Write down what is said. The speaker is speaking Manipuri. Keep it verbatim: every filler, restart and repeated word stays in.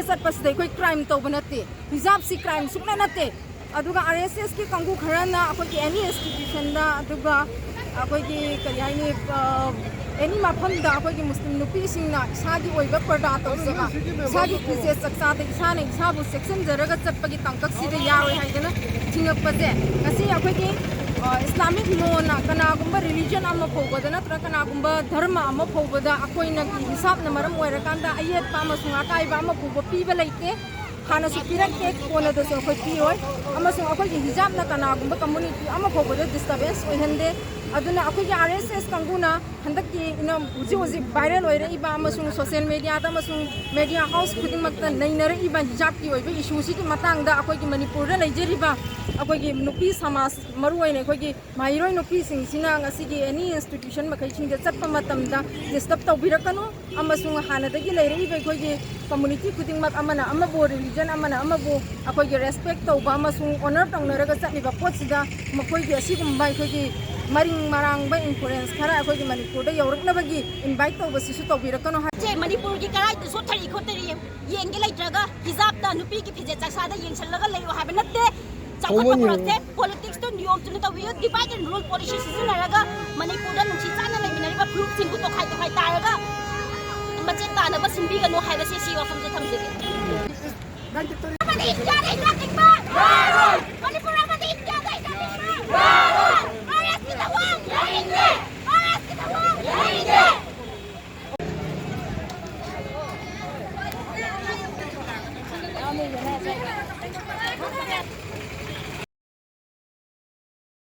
ꯆꯠꯄꯁꯤꯗ ꯑꯩꯈꯣꯏ ꯀ꯭ꯔꯥꯏꯝ ꯇꯧꯕ ꯅꯠꯇꯦ, ꯍꯤꯖꯥꯕꯁꯤ ꯀ꯭ꯔꯥꯏꯝ ꯁꯨꯡꯅ ꯅꯠꯇꯦ꯫ ꯑꯗꯨꯒ ꯑꯥꯔ ꯑꯦꯁ ꯑꯦꯁꯀꯤ ꯀꯥꯡꯕꯨ ꯈꯔꯅ ꯑꯩꯈꯣꯏꯒꯤ ꯑꯦꯅꯤ ꯏꯟꯁꯇꯤꯇ꯭ꯌꯨꯁꯟꯗ, ꯑꯗꯨꯒ ꯑꯩꯈꯣꯏꯒꯤ ꯀꯔꯤ ꯍꯥꯏꯅꯤ, ꯑꯦꯅꯤ ꯃꯐꯝꯗ ꯑꯩꯈꯣꯏꯒꯤ ꯃꯨꯁꯂꯤꯝ ꯅꯨꯄꯤꯁꯤꯡꯅ ꯏꯁꯥꯒꯤ ꯑꯣꯏꯕ ꯄꯔꯗꯥ ꯇꯧꯖꯕ, ꯏꯁꯥꯒꯤ ꯐꯤꯖꯦꯠ ꯆꯛꯆꯥꯗ ꯏꯁꯥꯅ ꯏꯁꯥꯕꯨ ꯆꯦꯛꯁꯤꯟꯖꯔꯒ ꯆꯠꯄꯒꯤ ꯇꯥꯡꯀꯛꯁꯤꯗ ꯌꯥꯔꯣꯏ ꯍꯥꯏꯗꯅ ꯊꯤꯡꯉꯛꯄꯁꯦ, ꯉꯁꯤ ꯑꯩꯈꯣꯏꯒꯤ ꯏꯁꯂꯥꯃꯤꯛ ꯂꯣꯅ ꯀꯅꯥꯒꯨꯝꯕ ꯔꯤꯂꯤꯖꯟ ꯑꯃ ꯐꯥꯎꯕꯗ ꯅꯠꯇ꯭ꯔꯒ ꯀꯅꯥꯒꯨꯝꯕ ꯙꯔꯃ ꯑꯃ ꯐꯥꯎꯕꯗ ꯑꯩꯈꯣꯏꯅ ꯍꯤꯁꯥꯞꯅ ꯃꯔꯝ ꯑꯣꯏꯔꯀꯥꯟꯗ ꯑꯌꯦꯠꯄ ꯑꯃꯁꯨꯡ ꯑꯀꯥꯏꯕ ꯑꯃ ꯐꯥꯎꯕ ꯄꯤꯕ ꯂꯩꯇꯦ꯫ ꯍꯥꯟꯅꯁꯨ ꯄꯤꯔꯛꯇꯦ, ꯀꯣꯟꯅꯗꯁꯨ ꯑꯩꯈꯣꯏ ꯄꯤꯔꯣꯏ꯫ ꯑꯃꯁꯨꯡ ꯑꯩꯈꯣꯏꯒꯤ ꯍꯤꯖꯥꯕꯅ ꯀꯅꯥꯒꯨꯝꯕ ꯀꯝꯃꯨꯅꯤꯇꯤ ꯑꯃ ꯐꯥꯎꯕꯗ ꯗꯤꯁꯇꯔꯕꯦꯟꯁ ꯑꯣꯏꯍꯟꯗꯦ꯫ ꯑꯗꯨꯅ ꯑꯩꯈꯣꯏꯒꯤ ꯑꯥꯔ ꯑꯦꯁ ꯑꯦꯁ ꯀꯥꯡꯕꯨꯅ ꯍꯟꯗꯛꯀꯤ ꯏꯅꯝ ꯍꯧꯖꯤꯛ ꯍꯧꯖꯤꯛ ꯚꯥꯏꯔꯦꯜ ꯑꯣꯏꯔꯛꯏꯕ ꯑꯃꯁꯨꯡ ꯁꯣꯁꯤꯌꯦꯜ ꯃꯦꯗꯤꯌꯥꯗ ꯑꯃꯁꯨꯡ ꯃꯦꯗꯤꯌꯥ ꯍꯥꯎꯁ ꯈꯨꯗꯤꯡꯃꯛꯇ ꯅꯩꯅꯔꯛꯏꯕ ꯍꯤꯖꯥꯕꯀꯤ ꯑꯣꯏꯕ ꯏꯁꯨꯁꯤꯒꯤ ꯃꯇꯥꯡꯗ ꯑꯩꯈꯣꯏꯒꯤ ꯃꯅꯤꯄꯨꯔꯗ ꯂꯩꯖꯔꯤꯕ ꯑꯩꯈꯣꯏꯒꯤ ꯅꯨꯄꯤ ꯁꯃꯥꯖ, ꯃꯔꯨꯑꯣꯏꯅ ꯑꯩꯈꯣꯏꯒꯤ ꯃꯍꯩꯔꯣꯏ ꯅꯨꯄꯤꯁꯤꯡꯁꯤꯅ ꯉꯁꯤꯒꯤ ꯑꯦꯅꯤ ꯏꯟꯁꯇꯤꯇ꯭ꯌꯨꯁꯟ ꯃꯈꯩꯁꯤꯡꯗ ꯆꯠꯄ ꯃꯇꯝꯗ ꯗꯤꯁꯇꯔꯕ ꯇꯧꯕꯤꯔꯛꯀꯅꯨ꯫ ꯑꯃꯁꯨꯡ ꯍꯥꯟꯅꯗꯒꯤ ꯂꯩꯔꯛꯏꯕ ꯑꯩꯈꯣꯏꯒꯤ ꯀꯝꯃꯨꯅꯤꯇꯤ ꯈꯨꯗꯤꯡꯃꯛ, ꯑꯃꯅ ꯑꯃꯕꯨ, ꯔꯤꯂꯤꯖꯟ ꯑꯃꯅ ꯑꯃꯕꯨ ꯑꯩꯈꯣꯏꯒꯤ ꯔꯦꯁꯄꯦꯛ ꯇꯧꯕ ꯑꯃꯁꯨꯡ ꯑꯣꯅꯔ ꯇꯧꯅꯔꯒ ꯆꯠꯂꯤꯕ ꯄꯣꯠꯁꯤꯗ ꯃꯈꯣꯏꯒꯤ ꯑꯁꯤꯒꯨꯝꯕ ꯑꯩꯈꯣꯏꯒꯤ ꯃꯔꯤꯡ ꯃꯔꯥꯡꯕ ꯏꯟꯐ꯭ꯂꯨꯌꯦꯟꯁ ꯈꯔ ꯑꯩꯈꯣꯏꯒꯤ ꯃꯅꯤꯄꯨꯔꯗ ꯌꯧꯔꯛꯅꯕꯒꯤ ꯏꯟꯚꯥꯏꯠ ꯇꯧꯕꯁꯤꯁꯨ ꯇꯧꯕꯤꯔꯛꯀꯅꯨ ꯍꯥꯏ꯫ ꯁꯦ, ꯃꯅꯤꯄꯨꯔꯒꯤ ꯀꯔꯥꯏꯗ ꯁꯣꯠꯊꯔꯤ ꯈꯣꯠꯊꯔꯤ ꯌꯦꯡꯒꯦ ꯂꯩꯇ꯭ꯔꯒ ꯍꯤꯖꯥꯕꯇ ꯅꯨꯄꯤꯒꯤ ꯐꯤꯖꯦꯠ ꯆꯥꯛꯆꯥꯗ ꯌꯦꯡꯁꯤꯜꯂꯒ ꯂꯩꯌꯣ ꯍꯥꯏꯕ ꯅꯠꯇꯦ꯫ ꯆꯥꯎꯈꯠꯄ ꯇꯧꯕꯅꯤ꯫ ꯄꯨꯔꯛꯇꯦ꯫ ꯄꯣꯂꯤꯇꯤꯛꯁꯇꯨ ꯅꯤꯌꯣꯝ ꯆꯨꯝꯅ ꯇꯧꯕꯤꯌꯨ꯫ ꯗꯤꯚꯥꯏꯠ ꯑꯦꯟ ꯔꯨꯜ ꯄꯣꯂꯤꯁꯤ ꯁꯤꯖꯤꯟꯅꯔꯒ ꯃꯅꯤꯄꯨꯔꯗ ꯅꯨꯡꯁꯤ ꯆꯥꯟꯅ ꯂꯩꯃꯤꯟꯅꯔꯤꯕ ꯐꯨꯔꯨꯞꯁꯤꯡꯕꯨ ꯇꯣꯈꯥꯏ ꯇꯣꯈꯥꯏ ꯇꯥꯔꯒ ꯃꯆꯦꯠ ꯇꯥꯅꯕ ꯁꯤꯟꯕꯤꯒꯅꯨ ꯍꯥꯏꯕꯁꯦ ꯁꯤ ꯋꯥꯐꯝꯁꯦ ꯊꯝꯖꯒꯦ꯫ ꯑꯃꯗꯤ ꯏꯟꯗꯤꯌꯥꯗ ꯏꯟꯗꯤꯌꯥ ꯆꯤꯡꯕ! ꯃꯅꯤꯄꯨꯔ ꯑꯃꯗꯤ ꯏꯟꯗꯤꯌꯥꯗ ꯏꯟꯗꯤꯌꯥ ꯆꯤꯡꯕ! ꯑꯥꯔ ꯑꯦꯁꯀꯤ ꯊꯧꯑꯣꯡ! ꯑꯥꯔ ꯑꯦꯁꯀꯤ ꯊꯧꯑꯣꯡ!